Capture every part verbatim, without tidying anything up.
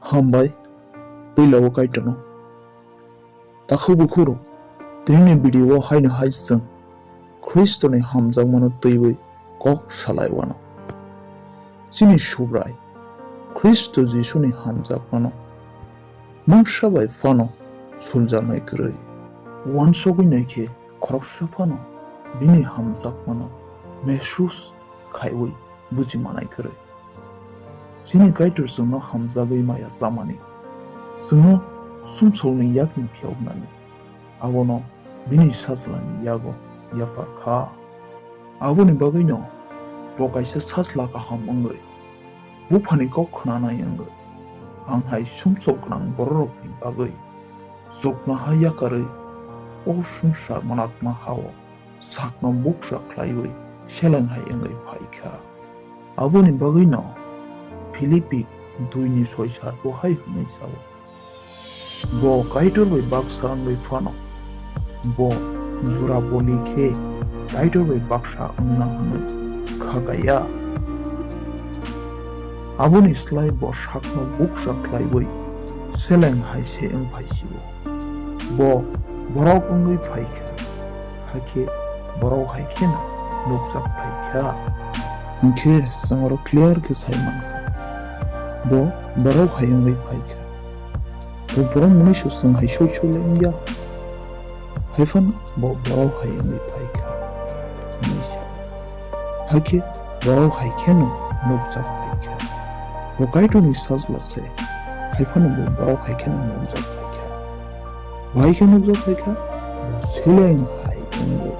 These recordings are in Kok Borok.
Hambai, puila o Kaitorno. Takhuk bukhuk rok, tini ni video o haino hai chwng Khristoni hamjakmano twiwi kok salai wano. Chini Subrai Khristo Jisuni hamjakmano mungsa bai phano suljaknai kwrwi. Uansugwi naikhe khoroksa phano bini hamjakmano mehsus khaiwi buji manai kwrwi. Chini Kaitor chwngno hamjagwi maya chamani, chwngno sumsokni yakni phiyoknani, abono bini sajlani yago yaphar kha. Aboni bagwino bo kaisa sajla kaham wngwi, buphani kok khnanai wngwi, ang hai sumsok gwnang bororokni bagwi chuknoha yakarwi o swngchar manakma hao sakno bukcha khlaiwi seleng hai wngwi phai kha. Aboni bagwino Philippi dui ni soi sat bo hai hwnwi sao, bo Kaitor bai baksa wngwi phano bo jora boli khe Kaitor bai baksa wngna hwnwi kha kaya. Aboni slai bo sakno bukcha khlaiwi seleng hai se wng phai sio. Bo borok wngwi phai kha, hakhe borok hai kheno nukjak phai kha. Hinkhe chwng oro clear khe sai man kha, bo borok hai wngwi phai kha. Bo borok mwnwi se chwng hai soi soi le wngya, hai phano bo borok hai wngwi phai kha, hwnwi sa. Hakhe borok hai kheno nukjak phai kha. Bo Kaitorni sajla se, hai phano bo borok hai kheno nukjak phai kha. Bo hai khe nukjak phai kha, bo seleng hai wngwi,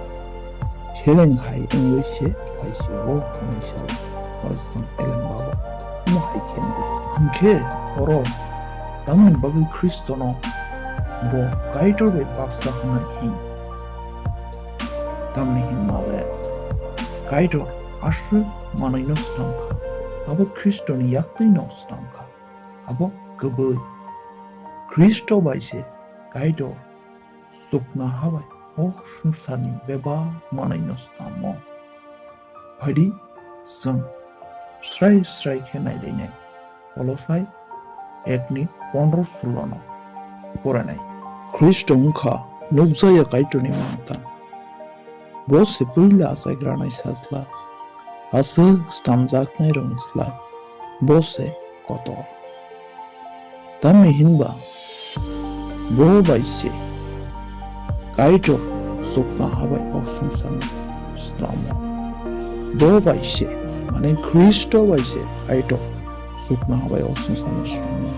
seleng hai wngwi se phai si o, hwnwi sa o. Oro chwng elem bago omo hai khe wngwi. Hinkhe oro tamoni bagwi Khristono bo Kaitor bai baksa hwnwi hin? Tamni hinmale Kaitor aswk manwino snam kha, abo Khristoni yaktwino snam kha. Abo kwbwi. Khristo bai se Kaitor chuknoha bai o swngcharni bebak manwino snamo. Phaidi, chwng srai srai khe nailainai. Kolosai ek ni pondro sulo no poranai. Khristo wngkha nukjakya Kaitorni manthan. Bo se puila achaigranai sajla. Aswk swnamjaknairokni slai bo se kotor. Tamni hinba bo bai se Kaitor chuknoha bai o swngcharno swnamo. Bo bai se, mane Khristo bai se Kaitor chuknoha bai o swngcharno swnamo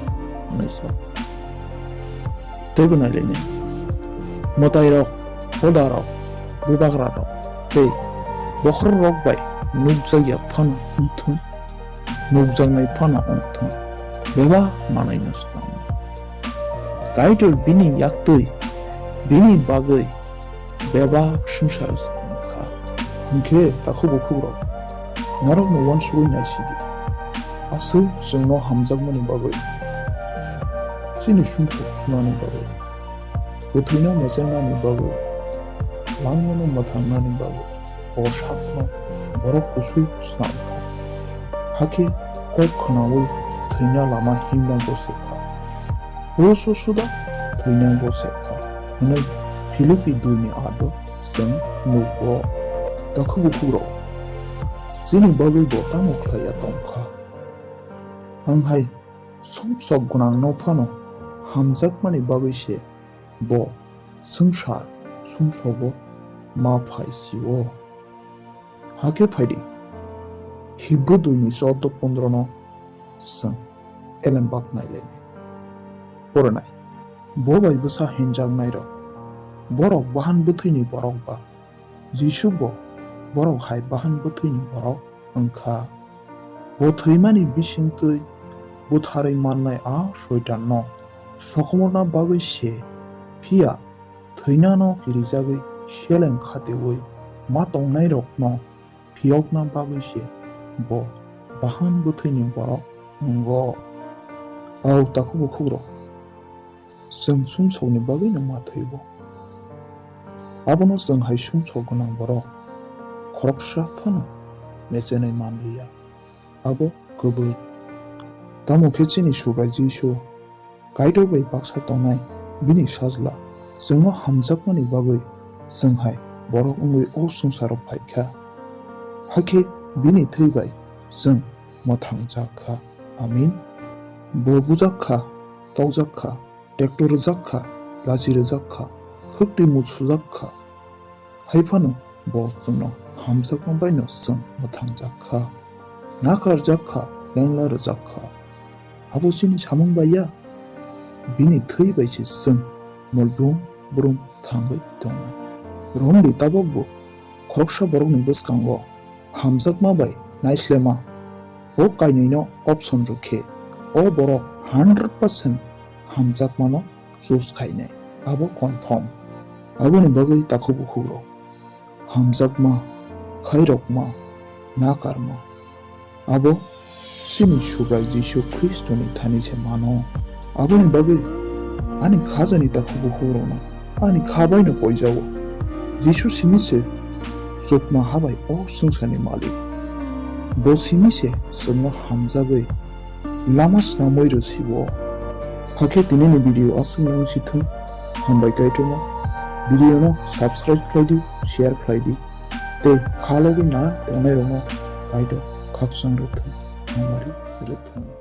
hwnwi sa. Teibo nailaini mwtairok, hodarok, bubagrarok tei bokhorok bai nukjakya phano wngthung, nukjaknai phano wngthung, bebak manwino swnamo. Kaitor bini yaktwi bini bagwi bebak swngcharo swnam kha. Hinkhe takhuk bukhukrok, norokno uansugwi naisidi, aswk chwngno hamjakmani bagwi, chini sumsok sunani bagwi, bwthwino mechengnani bagwi, langmano mwthangnani bagwi, o sakno borok kusu swnam kha. Hakhe kok khnaui thwina lama himna gose kha. Kruso suda thwina gose kha, hwnwi Philippi dui ni aat o chwng nugo. Takhuk bukhukrok, chini bagwi bo tamo khlaiya tong kha? Ang hai sumsok gwnangno phano hamjakmani bagwi se bo swngchar sumsogo ma phai sio. Hakhe phaidi, Hibru dui ni chordo pondro no chwng elembak nailainai. Poronai, bo bai bwsa hinjaknairok, borok bahan bwthwini borok ba, Jisu bo borok hai bahan bwthwini borok wng kha. Bo thwimani bisingtwi butharwi mannai a Soitanno sokomorna bagwi se, phiya thwinano kirijagwi seleng khatiui ma tongnairokno phiyokna bagwi se bo bahan bwthwini borok wngo. O takhuk bukhukrok, chwng sumsokni bagwino ma thwibo. Abono chwng hai sumsok gwnang borok khoroksa phano mechenwi man liya. Abo kwbwi. Tamo khe chini Subrai Jisu Kaitor bai baksa tongnai bini Sajla chwngno hamjakmani bagwi chwng hai borok wngwi o swngcharo phai kha. Hakhe bini thwi bai chwng mwthangjak kha. Amen. Bo bujak kha, tokjak kha, tractor rwjak kha, lachi rwjak kha, hwktwi muchujak kha. Hai phano bo chwngno hamjakma baino chwng mwthangjak kha, nakarjak kha, lengla rwjak kha. Abo chini samung bai ya, bini thwi bai se chwng mol brum brum thangwi tongnai. Romdi tabukbo khoroksa borokni bwskango hamjakma bai naislema o kainwino option rwkhe, o borok hundred percent hamjakmano choose khainai, abo confirm. Aboni bagwi takhuk bukhukrok, hamjakma, khairokma, nakarma, abo chini Subrai Jisu Khristoni thani se mano. Aboni bagwi ani khajani takhuk bukhukrokno ani kha baino poijao. Jisu simi se chukma ha bai o swngcharni malik. Bo simi se chwngno hamjagwi lama snamwi rw siwo. Hakhe tinini video aswk nang si thung. Hambai Kaitorno. Video no subscribe khlai di, share khlai di. Tei kha logwi na tongnai rokno Kaitor khakchang rw thung, hamari rw thung.